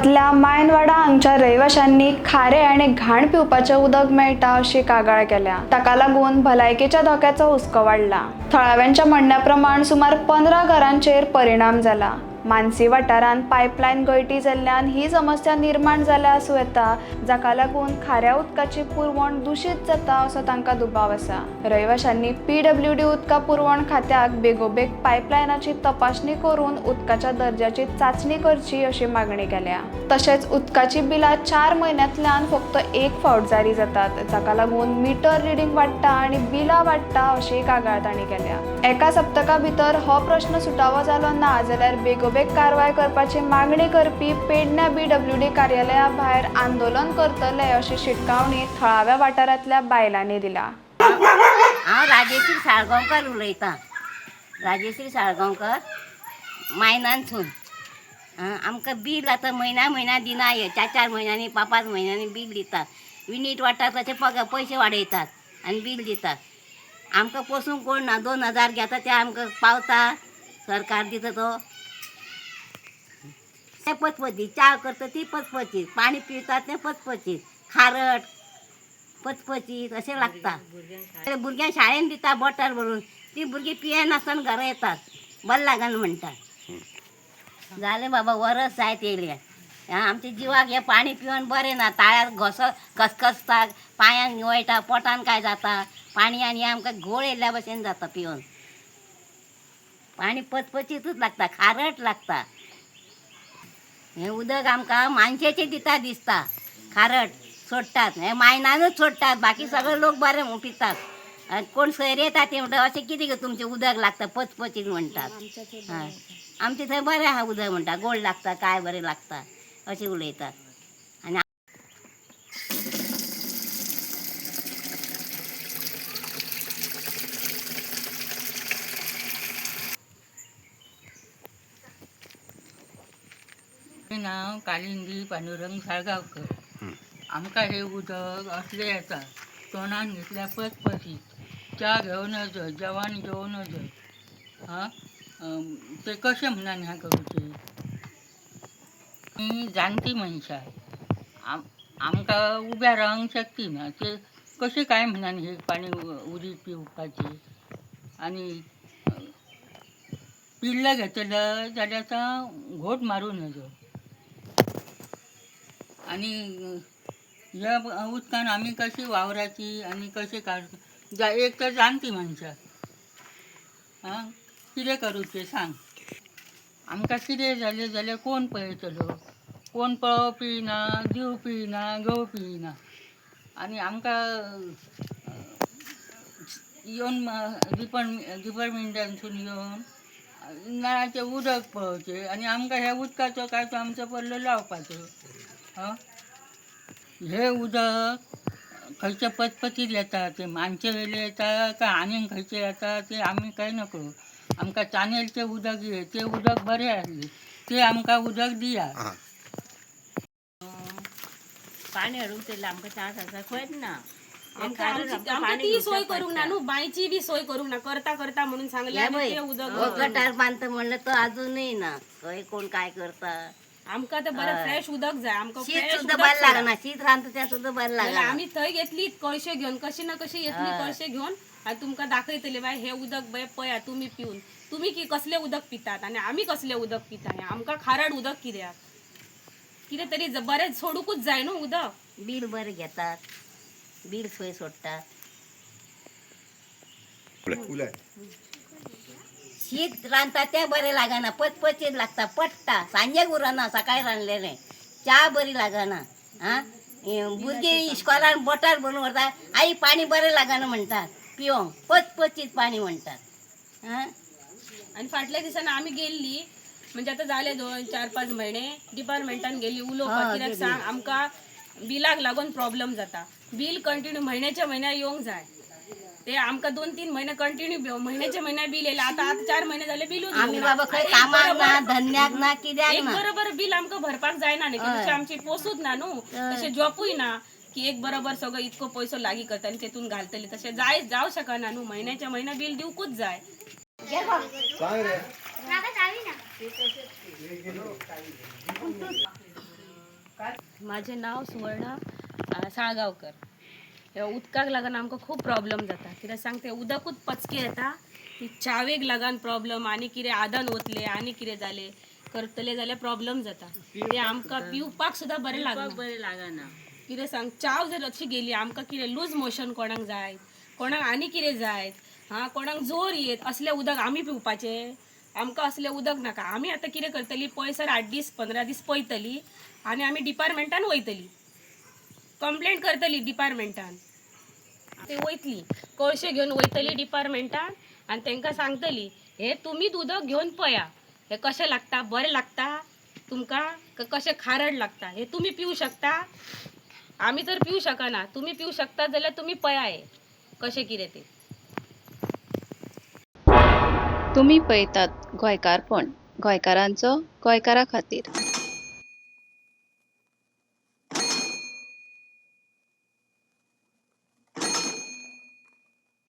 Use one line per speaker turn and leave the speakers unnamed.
तालुक्यांतल्या मायनवाडा हांगच्या रहिवाशांनी खारें आनी घाण पिवपाचें उदक मेळटा अशी कागाळ केल्या. ताका लागून भलायकेच्या धोक्याचो हुस्को वाडला. थळाव्यांच्या म्हणण्या प्रमाण सुमार 15 घरांचेर परिणाम जाला. मानसी वाठारांत पायपलायन गळटी जाल्ल्यान ही समस्या निर्माण जाल्या आसूं येता, जाका लागून खाऱ्या उदकाची पुरवण दुशीत जाता असो तांकां दुबाव आसा. रहिवाशांनी पीडब्ल्यूडी उदका पुरवण खात्याक बेगोबेग पायपलायनाची तपासणी करून उदकाच्या दर्जाची चांचणी करची अशी मागणी केल्या. तशेंच उदकाची बिलां 4 म्हयन्यांतल्यान फक्त एक फावट जारी जातात, जाका लागून मिटर रिडींग वाडटा आनी बिलां वाडटा अशी कागाळ तांणी केल्या. एका सप्तका भितर हो प्रश्न सुटावो जालो ना जाल्यार बेगोबेग कारवाय करपाची मागणी करपी पेडण्या बीडब्ल्यूडी कार्यालया भायर आंदोलन करतले अशी शिटकावणी थळाव्या वाठारांतल्या बायलांनी दिला.
हांव राजेश्री साळगांवकर उलयतां. राजेश्री साळगांवकर, मायनानसून. आमकां बील आतां म्हयन्या म्हयन्या दिना, हे चार चार म्हयन्यांनी, पांच पांच म्हयन्यांनी बील दितात. युनीट वाडटा तशे पगार पयशे वाडयतात आनी बील दितात. आमकां पोसूंक कोण ना. 2000 घेता ते आमकां पावता? सरकार दिता तो तें पचपचीत, च्या करता ती पचपचीत, पाणी पितात तें पचपचीत, खारट पचपचीत अशें लागता. भुरग्यांक शाळेन दिता बोटार भरून, ती भुरगीं पियेनासतना घरा येतात, बरें लागना म्हणटात. जालें बाबा, वरस जायत येयलें. आमच्या जिवाक हें पाणी पिवन बरें ना. ताळ्यार घोस घसघसता, पांयांक निवळटा, पोटान काय जाता पाणी, आनी आमकां घोळ येयल्ल्या भशेन जाता पिवन. पाणी पचपचीतूच लागता, खारट लागता. हें उदक आमकां मानशेचें दिता दिसता, खारट सोडटात. हें मायनानूच सोडटात, बाकी सगळे लोक बरे म्हूण पितात. आनी कोण सोयरे येता ते म्हणटा, अशें कितें गो तुमचें उदक लागता पचपचीत म्हणटात. हय, आमचें थंय बरें आहा उदक म्हणटा, गोड लागता, काय बरें लागता अशें उलयतात. आनी
म्हजें नांव कालिंदी पांडुरंग साळगांवकर. आमकां हें उदक असलें येता, तोंडान घेतल्यार पचपचीत, च्या घेवं नजो, जेवण घेवं नजो. आं, तें कशें म्हणून हें करूचें? आमी जाणटी मनशां, आमकां उब्या रावंक शक्ती ना. ते कशें काय म्हणून हें पाणी उदीक पिवपाचें? आनी पिल्ल घेतलं जाल्यार आतां घोट मारूं नजो. आनी ह्या उदकान आमी कशी वावराची आनी कशें काड जा? एक तर जाणटी मनशां, आं, कितें करूचें सांग? आमकां कितें जालें जाल्यार कोण पळयतलो? कोण पळोवपी ना, दिवपी ना, घेवपी ना. आनी आमकां येवन डिपार्टमेंटानसून येवन नळाचें उदक पळोवचें आनी आमकां ह्या उदकाचो काय तो आमचो पल्लो लावपाचो. आं, हें उदक खंयचे पचपचीत येता, ते मानचे वयले येता काय आनीक खंयचे येता ते आमी काय नकळो. आमकां चानेलचें उदक ये तें उदक बरें आसलें, तें आमकां उदक दिया.
पाणी हाडूंक चल्लें आमकां चान्स आसा खंयच ना.
आमकां आमकां ती सोय करूंक ना न्हू, बांयची बी सोय करूंक ना. करता करता म्हणून सांगलें
हे
आनी
पळय,
तें उदक
हो गटार बांदता म्हणलं तो अजूनय ना. खंय कोण काय करता?
आमकां तर बरें फ्रेश उदक जाय आमकां.
शीत
फ्रेश
सुद्दां
उदक
बरें
सोडा.
लागना. शीत रांदता तें सुद्दां बरें
जाल्यार
लागना.
आमी थंय घेतली कळशे घेवन, कशी ना कशी येतली कळशे घेवन आनी तुमकां दाखयतले, बाय हे उदक बाय पळया तुमी पिवन, तुमी की कसलें उदक पितात आनी आमी कसलें उदक पिता. हें आमकां खारड उदक कित्याक? कितें तरी बरें सोडुकूच जाय न्हू उदक.
बील बरें घेतात, बील सोय सोडटात. शीत रांदता तें बरें लागना, पचपचीत लागता, पडटा. सांजेक उरना सकाळी रांदलेलें. च्या बरी लागना. आं, भुरगीं इस्कोलान बोटार भरून व्हरता, आई पाणी बरें लागना म्हणटात पिवंक, पचपचीत पाणी म्हणटात. आं.
आनी फाटल्या दिसांनी आमी गेल्ली, म्हणजे आतां जाले 2 4 5 म्हयने, डिपार्टमेंटान गेल्ली उलोवपाक.
हय,
कित्याक
गेल्ली.
सांग, आमकां बिलाक लागून प्रॉब्लम जाता. बील कंटिन्यू म्हयन्याच्या म्हयन्या येवंक जाय. ते आमकां 2-3 म्हयने कंटिन्यू म्हयन्याच्या म्हयन्या बील येयलें. आतां आतां 4 म्हयने जाले बिलूच
आमी
येवंक ना.
बाबा खंय
एक
कामाक ना,
बरोबर-
धंद्याक ना, कित्याक
एक
ना.
बरोबर बिल आमकां भरपाक जायना न्ही. तशें आमची पोसूत ना न्हू, तशें जॉबूय ना की एक बरोबर सगळो इतको पयसो लागीं करता आनी तेतून घालतले. तशें जाय जावं शकना न्हू, म्हयन्याच्या म्हयन्या बील दिवकूच जाय. माझे नाव सुवर्णा साळगांवकर. ह्या उदकाक लागून आमकां खूब प्रॉब्लम जाता. कित्याक सांग, तें उदकूच पचकें येता, ती चावेक लागून प्रॉब्लम, आनी कितें आदान वतलें आनी कितें जालें करतलें जाल्यार प्रॉब्लम जाता. तें आमकां पिवपाक सुद्दां बरें लागना.
बरें लागना.
कितें सांग, चाव जर अशी गेली आमकां कितें लूज मोशन कोणाक जाय, कोणाक आनी कितें जाय, हां, कोणाक जोर येत, असलें उदक आमी पिवपाचें? आमकां असलें उदक नाका. आमी आतां कितें करतली, पयसर 8 दीस 15 दीस पळयतली आनी आमी डिपार्टमेंटान वयतली, कंप्लेंट करतली डिपार्टमेंटान. ते वयतली कळशे घेवन वयतली डिपार्टमेंटान आनी तांकां सांगतली, हे तुमीच उदक घेवन पळया, हे कशें लागता, बरें लागता तुमकां कशें खारड लागता, हे तुमी पिवू शकता? आमी तर पिवू शकना, तुमी पिवू शकता जाल्यार तुमी पळया हे कशें कितें तें.
तुमी पळयतात गोंयकारपण, गोंयकारांचो गोंयकारा खातीर.